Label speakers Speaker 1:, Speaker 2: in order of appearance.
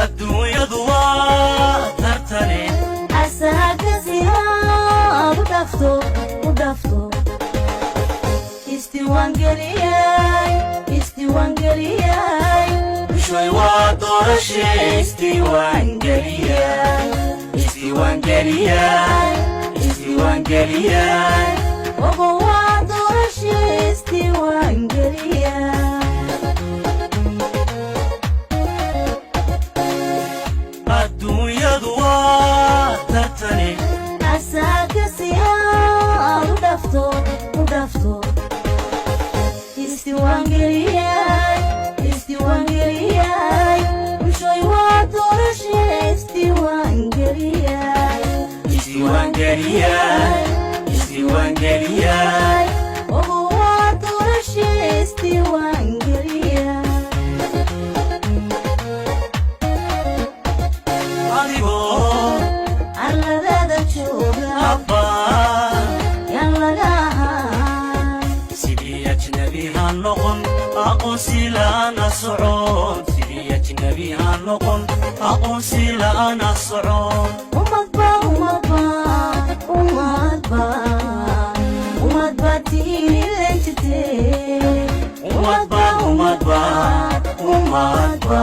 Speaker 1: Adduunyadu waa tartane.
Speaker 2: Asaaga si aad u dhafto, u dhafto, isdiiwaangeliyay, isdiiwaangeliyay.
Speaker 1: Bulshoy, waa doorashe, isdiiwaangeliya, isdiiwaangeliya, isdiiwaangeliya.
Speaker 2: Ogo, waa doorashe, isdiiwaangeliya.
Speaker 1: Adduunyadu waa tartane.
Speaker 2: Asaaga si aad u dhafto, u dhafto, isdiiwaangeliyay, isdiiwaangeliyay. Bulshoy, waa doorashe, isdiiwaangeliyay.
Speaker 1: Isdiiwaangeliya, isdiiwaangeliya.
Speaker 2: Ogo, waa doorashe, isdiiwaangeliya.
Speaker 1: Adigoo
Speaker 2: arladada jooga
Speaker 1: abbaa
Speaker 2: yaan laga ahaan.
Speaker 1: Sidii ajnabi ha noqon, aqoonsi la'aana socon. Sidii ajnabi ha noqon, aqoonsi la'aana socon.
Speaker 2: Umadba, umadba, umadba, umadba tiinilen jirte.
Speaker 1: Umadba, umadba, umadba.